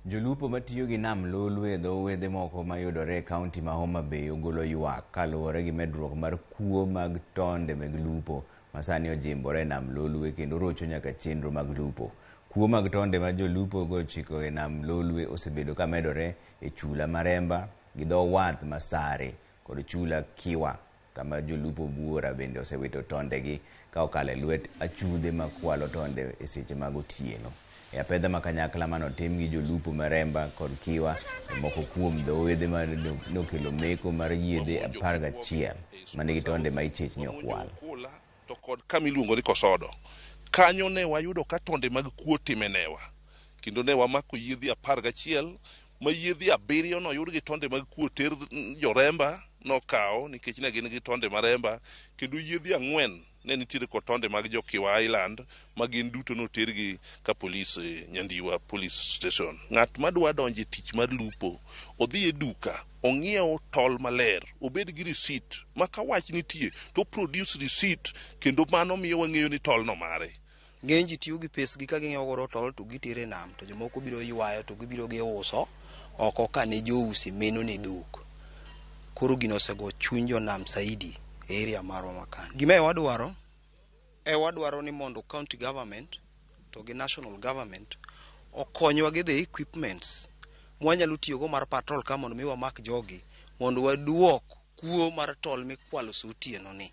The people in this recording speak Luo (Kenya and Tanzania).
Jolupo matiyo gi nam Lolwe e dho wedhe moko mayudore e kaunti ma Homa Bay ogolo ywak kaluwore gi medruok mar kuo mag tonde meg lupo ma sani ojimbore e nam Lolwe kendo rocho nyaka chenro mag lupo. Kuo mag tonde ma jolupo go ochiko e nam Lolwe osebedo ka medore e chula ma Remba gi dho wath ma Sare kod chula Kiwa kama jolupo buora bende osewito tondegi ka okalo e lwet achudhe ma kwalo tonde e seche mag otieno. E apedha ma kanyakla manotim gi jolupo ma Remba kod Kiwa e moko kuom dho wedhe ma nokelo meko mar yiedhe 11 manigi tonde ma ichich ni okwal. To kod kama iluongo ni Kosodo. Kanyo ne wayudo ka tonde mag kuo time newa. Kendo ne wamako yiedhi 11 ma yiedhi 7 noyud gi tonde mag kuo ter joremba nokawo nikech ne gin gi tonde maremba kendo yiedhi 4 ne nitiere kod tonde mag jo Kiwa Island ma gin duto notergi ka polis Nyandiwa Police Station. Ng'at madwa donjo e tich mar lupo odhi e duka ong'iew tol maler obed gi receipt ma ka wach nitie to produce receipt kendo mano miyo wang'eyo ni tol no mare. Ng'eny ji tiyo gi pesgi ka ging'iewo godo tol to gitero e nam to jomoko biro ywayo to gibiro giuso oko ka ne jousi meno ne dhok. Koro gino osego chuny jonam saidi e area marwa ma kani. Gima e wadwaro, e wadwaro ni mondo county government to gi national government okonywa gi the equipments mwanyalo tiyogo mar patrol ka mondo mi wamak jogi mondo waduok kuo mar tol mikwalo sa otieno ni.